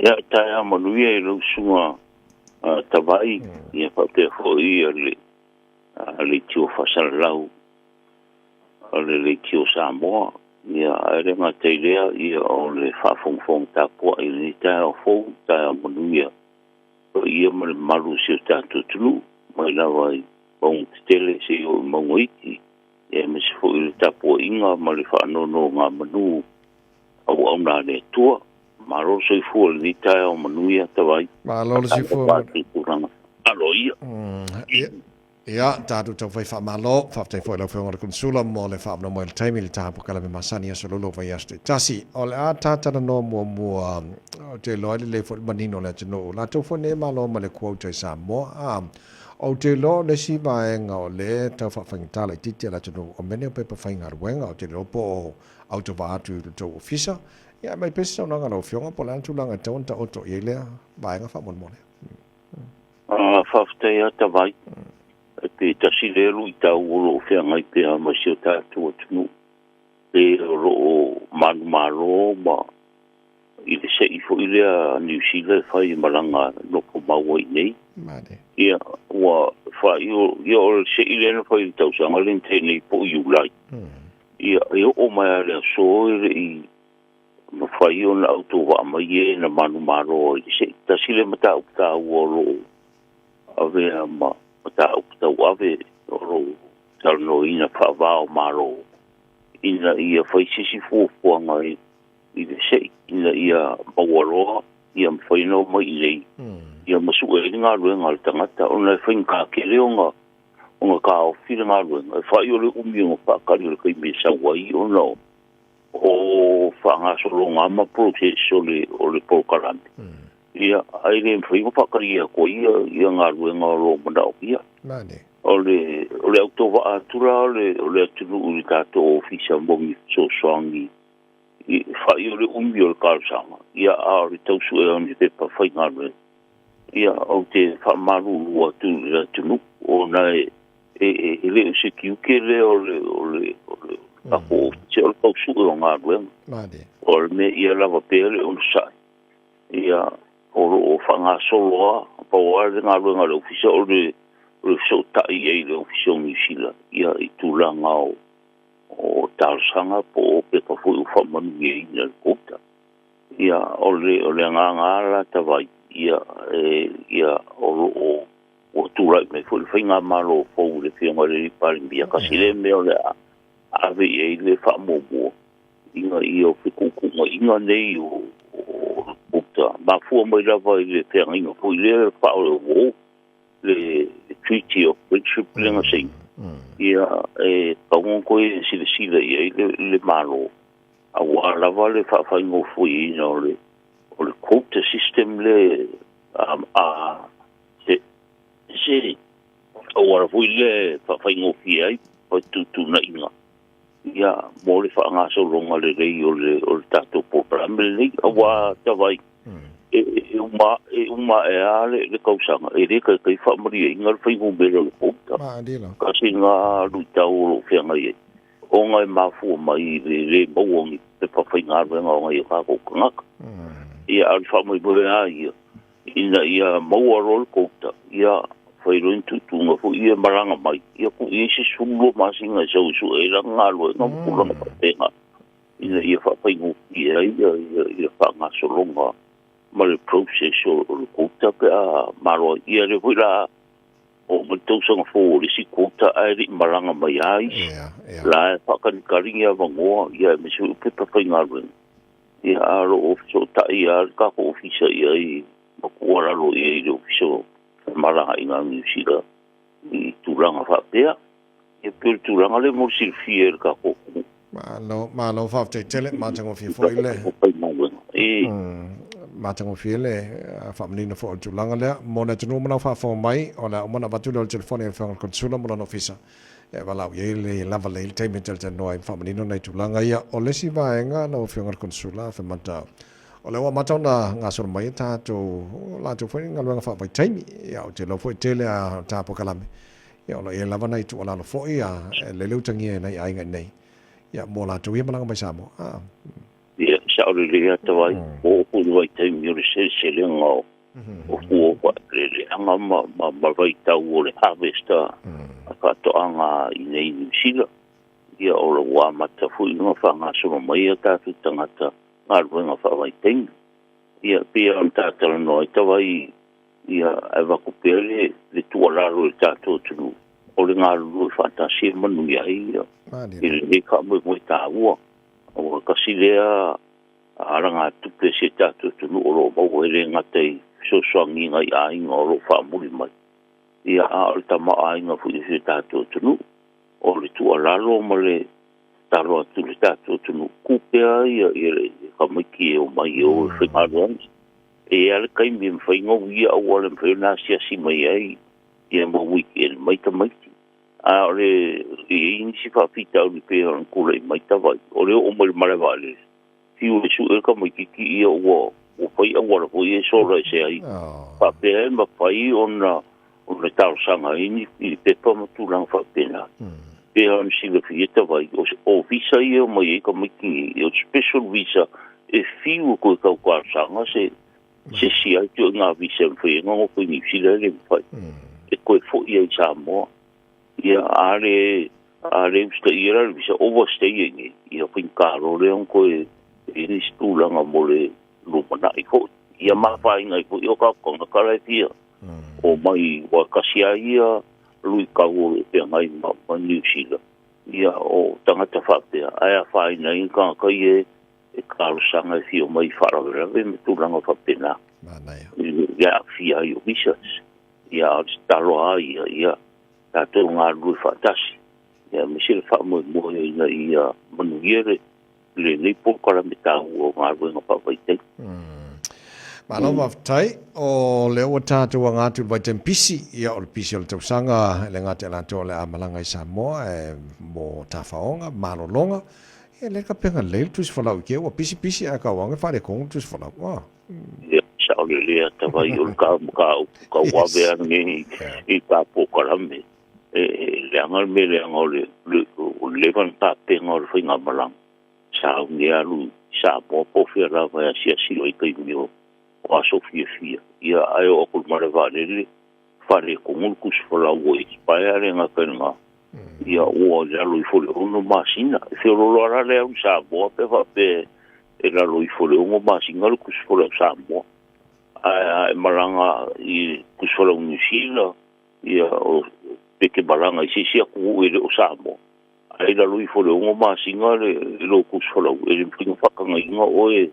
Ia taeao manuia i lau susuga Tavai, ia faapea foi ia le leitio faasalalau o le leitio Samoa. Ia ae le gata i lea, ia o le faafogafoga tapuai i lenei taeao fou, taeao manuia paia ma le mamalu o si o tatou atunuu, mai lava i mauga tetele seia oo i mauga iti, ia aemaise foi le tapuaiga ma le faanonogamanu auauna a le Atua. Malo le soifua i lenei taeao manuia Tavai. Malo le soifua. Tulaga aloaia. Ia, tatou taufai faamalo, faafetai foi i lau Afioga i le Konesula mo le faaavanoa mai o le taimi i le tapu kalame masani aso lolo o vaiaso taitasi. O le a ta talanoa muamua, ou te iloa e lelei foi le manino o le atunuu, latou foi nei e malo mai le quota i Samoa. A, ou te iloa o le isi vaega o lea e tau faafaigata laitiiti a le atunuu, o mea nei o pepa faigaluega, ou te le iloa po o autovaa atu i le tou ofisa. Ia, aumai pea se saunoaga a lau Afioga po o le a le tulaga e tatau ona taoto i ai lea vaega faamolemole. Faafetai ata vai. E pe tasi lea luitau o lo o feagai pea ma si o tatou atunuu, le o lo o manumalo ma i le se'i foi lea a Niu Sila e fai e malaga nofo mau ai nei. Ia, ua faaiu, ia o le se'i lea na fai i le tausaga lea na tea nei po o Iulai. Ia, e oo mai lava i le aso e le i mafai ona autovaa mai e na manumalo ai i le se'i. Tasi lea mataupu taua o lo o avea ma mataupu tauave o lo o talanoaina faava o Malo ina ia fai se isi fuafuaga i le se'i ina ia maua loa ia mafai ona omai i inei ia ma sue ai le galuega a le tagata ona e faigata tele ona taofi le galuega e fai o le umi o faatali o le taimi e sau ai ona o faagasologa ma process o le polokalame. Ia, ae le mafai ona faatali atu ai ia galuega o lo o manaomia. O le autovaa atu la o le atunuu i le tatou ofisa mo ni fesoasoani i fai o le umi o le talosaga, ia a o le tausuea o ni pepa faigaluega. Ia, ou te faamalulu atu i le atunuu ona e le o se tiute lea o le tatou ofisa o le tausue o galuega. O le mea ia lava pea le onosai, ia o lo o faagasolo lava, pau lava le galuega a le ofisa o le fesootai i ai i le ofisa o Niu Sila, ia i tulaga o talosaga po o pepa foi o faamanuiaina le quota. Ia, o le agaga la Tavai, ia, ia o lo o ua tulai mai foi le faigamalo fou i le Afioga i le Palemia, kasi lea mea o le a ave i ai le faamuamua ina ia o fetuutuunaiga nei o quota mafua mai lava i le feagaiga foi lea faaoleowo le Treaty of Friendship lea na saini. Ia, e tatau ona toe silasila i ai le Malo aua lava le faafaigofieina o le quota system le a se auala foi lea e faafaigofie ai fetuutuunaiga ia mo le faagasologa lelei o le tatou polokalame lenei. Aua Tavai, e uma ae lava le tausaga e le taitai faamalieina le fuainumera o le quota. Kasi lena luitau o lo o feagai ai ona e mafua mai i le le maua o ni pepa faigaluega o nai o tatou tagata. Ia, a o le faamoemoe lava ia ina ia maua loa le quota, ia fai loa ni tuutuuga foi ia malaga mai, ia tuu i ai se 12 masina e sau e sue ai lana galuega ma tulaga faapena ina ia faafaigofie ai ia faagasologa ma le process o le quota pe a malo ai. Ia lea foi la o mai le tausaga fou o le isi quota ae le i malaga mai lava isi. La e faakalikali ni avanoa, ia aemaise foi o pepa faigaluega. Ia, a o lo o fesootai lava le tatou ofisa i ai ma tuualalo i ai i le ofisa o Femalagaaiga a Niu Sila i tulaga faapea. Ia pei o le tulaga lea mo le silafia e le tatou atunuu. Malo, malo faafetai tele, matagofie foi le matagofie le faamanino foi o le tulaga lea. Mo le atunuu ma lau faafofoga mai, o le a uma ona avatu lea o le telefoni a le Afioga i le Konesula mo lona ofisa e valaau i ai le lava lelei le taimi e talatalanoa ai ma faamanino nai tulaga ia. O le isi vaega lau Afioga i le Konesula, Afemata, o lea ua amata ona gasolo mai e tatou latou foi galuega faavaitaimi. Ia, ou te iloa foi tele a ta polokalame, ia o lo o i ai lava nai tuualalo foi a lele utagia e nai aiga i inei, ia mo latou ia malaga mai Samoa. Ia, sao lelei ata vai. O foi le vaitaimi o le seleselega o fua o fa'aeleeleaga ma vaitau o le harvest a fa'ato'aga i nei Niu Sila. Ia o le ua amata fo'i ona fa'agasolo mai a tatou tagata galuega fa'avaitaimi. Ia pei ona tatalanoa ai tavai, ia avatu pea le tu'alalo i le tatou atunuu o le galulue fa'atasi e manuia ai ia i lenei fa'amoemoe tāua. Ua kasi lea alagatupe se tatou atunuu o lo'o maua e lē gata i fesoasoagiga i aiga o lo'o fa'amuli mai, ia a o le tama'oaiga fo'i o si o tatou atunuu. O le tu'alalo ma le talo atu le tatou atunuu kupea ia ia le tamaiti e o mai o e faigaluega. E ia le taimi e mafaiga uia aua le mafai ona asiasi mai ai ia ma weekend mai tamaiti. A o le i ai nisi fa'afitauli pei ona tula'i mai tava'i o le o'o mai le malae vaalele fiu e su'e le tamaititi, ia ua fai auala foi e sola ese ai fa'apea e mafai ona talosaga ai ni i pepa ma tulaga fa'apena. Pe ona silafia tavai o visa ia mai ai tamaiti o special visa e fiu e koe tau se si ai te o ngā visa e mawhai ngā ngō Niu Sila e le mawhai. E koe fo'i ai Samoa. Ia ale usta ia la le visa overstay e nge. Ia whaikaro le on koe e ni tūlanga mo le lumana'i fo'i. Ia mawhainga i fo'i o ka konga kara e fia. O mai wakasia ia lui kau o le pea ngai ma Niu Sila. Ia o tangata whapea. Aia whaina i ka kai e karosanga e fio mai wharawerawe me tūlanga whapena. Ia fia i o visas. Ia o te taloa ia ia tātou ngā rui whaatasi. Ia me sila wha moe ina ia manuia le nei pōkara me tāu o ngā ruenga whawaitei. Malo waftai o le ua tātou a ngātu waitem pisi, ia o le pisi o le tausanga le ngā te alato o le amalanga i Samoa e mo tāwhaonga, malolonga. Ia le ka penga leil tusi whalau ke ua pisi pisi a kauanga whare kongu tusi whalau. Ia sa o le lea tawai o le ka ka wawe ange i tā pōkarame. E leanga me leanga o le levan tā penga o le whainga malanga. Sa unge alu sa moa pōwhea rawa e asia silo i kai mio o aso fia fia. Ia ai o akul mare vaalele whare kongul kusi whalau o expire le ngā kai ngā. Ia ua lalo i fole ono masina. E whiololo ara le au sa moa pe whape e lalo i fole ono masina le kusi whalau sa moa. Ai malanga i kusi whalau New Zealand ia o peke malanga i sisi aku e le o Samoa. Ai lalo i fole ono masina le lo kusi whalau e le mpinga whakanga inga o e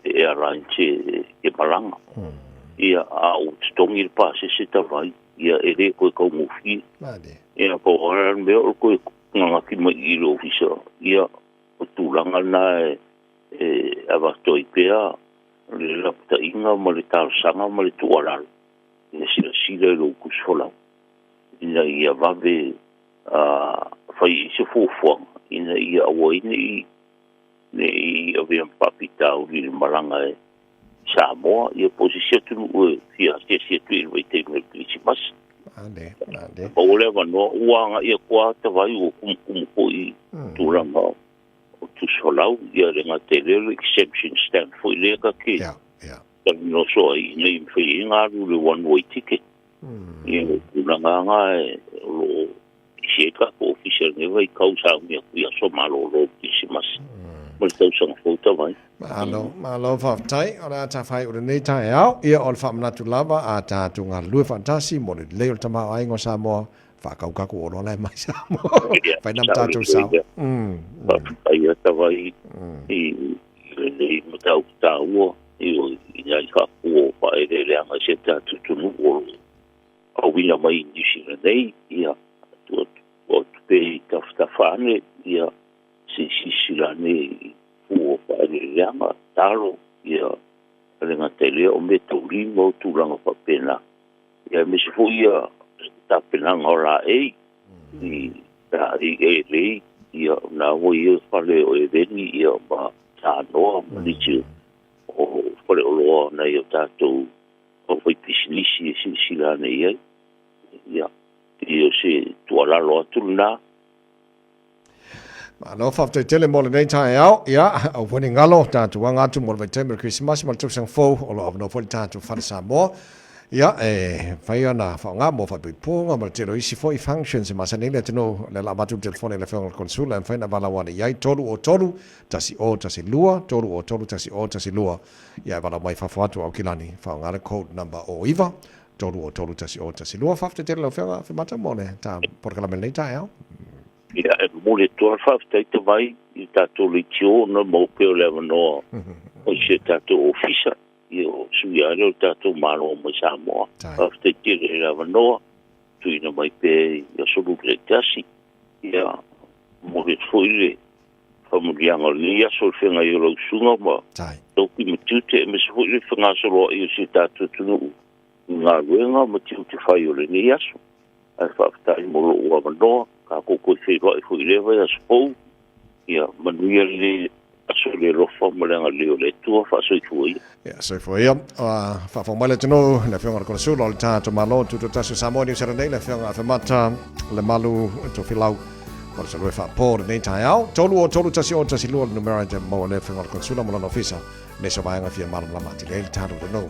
airlines e malanga. Ia a o tongi le pase se tawai ia e le koe kau ngofi. Ia po ora me o koe nganga ki mai i le ofisa. Ia o tūlanga na e awato i pea le laputa inga ma le talosaga ma le tu'alalo. Ia silasila i lou kusi folau. Ina ia vave fai i se fuafuaga ina ia auaina i nei avea fa'afitauli le malaga e Samoa ia po se sia atunuu e fia asiasi atu i le vaitaimi o le Kerisimasi. O le avanoa ua aga'i aku a tavai ua kumukumu fo'i tulaga o tusi folau ia le gata i lea o le exemption stamp fo'i lea kake talanoso ai ina ia mafai ai ga alu le one way ticket. Ia o tulaga aga e o lo'o isi ai tatou ofisa lenei vaitau sauni atu i aso malōlō Kerisimasi ma le tausaga fou tavai. Malo, malo whaftai, o la tā whai o le nei tae au, ia o le whaamanatu lava a tātou ngā lue whaatasi, mo le lei o le tamao ai ngō Samoa, whaakaukaku o rola e mai Samoa, whai nam tātou sao. Whai a tawai i le nei matau tāua, i o i ngai whakua o whaerere se tātou tunu o awina mai i New Zealand nei, ia tua tupe i tawhane, ia si sisila nei fua whaerere talo, ia lenga te lea o me taulima o tūlanga whapena. Ia me se fo ia tapenanga o la ei, i tā i e lei, ia nā wo ia whale o e veni, ia ma tānoa, ma niti o whale o loa nei o tātou o whai pisinisi e silasila nei ai. Ia, i o se tualalo atu nā. Malo faafetai tele mo lenei taeao. Ia, aua foi ne i galo, tatou aga atu mo le vaitaimi o le Kerisimasi ma le tausaga fou, o lo o avanoa foi le tatou Fale Samoa. Ia, e mafai ona faaaoga mo faaipoipoga ma le tele o isi foi functions e masani ai le atunuu. O lea o le a avatu le telefoni i le Afioga i le Konesula e mafai ona valaau ane i ai, 303 1012, 303 1012. Ia, e valaau mai fafo atu o Aukilani, faaaoga le code number 09 303 1012. Faafetai tele i lau Afioga Afemata mo le ta polokalame i lenei taeao. Ia, e momoli atu lava le faafetai tavai i le tatou leitio ona maua pea o le avanoa o si o tatou ofisa, ia o sui lava lea o le tatou Malo mai Samoa. Faafetai tele i le avanoa tuuina mai pea i aso Lulu taitasi. Ia, momoli atu foi le faamanuiaga o lenei aso i le feagai o lau susuga ma tofi ma tiute, aemaise foi le fegasoloai o si o tatou atunuu i galuega ma tiute fai o lenei aso. Ae faafetai mo lou avanoa, tatou toe feiloai foi i lea vaiaso fou. Ia manuia lenei aso i le alofa ma le agalelei o le Atua. Faasoifua ia. Ia, soifua ia. Ua faafofoga mai le atunuu, le Afioga i le Konesula o le tatou Malo Tutoatasi o Samoa i Niu Sila nei, le Afioga Afemata Lemalu Tofilau, mo le salue faapo lenei taeao. 3 o 3 1 o 1 2 le numera e te maua le Afioga i le Konesula mo lona ofisa, nisi o vaega fia malamalama atili ai le tatou atunuu.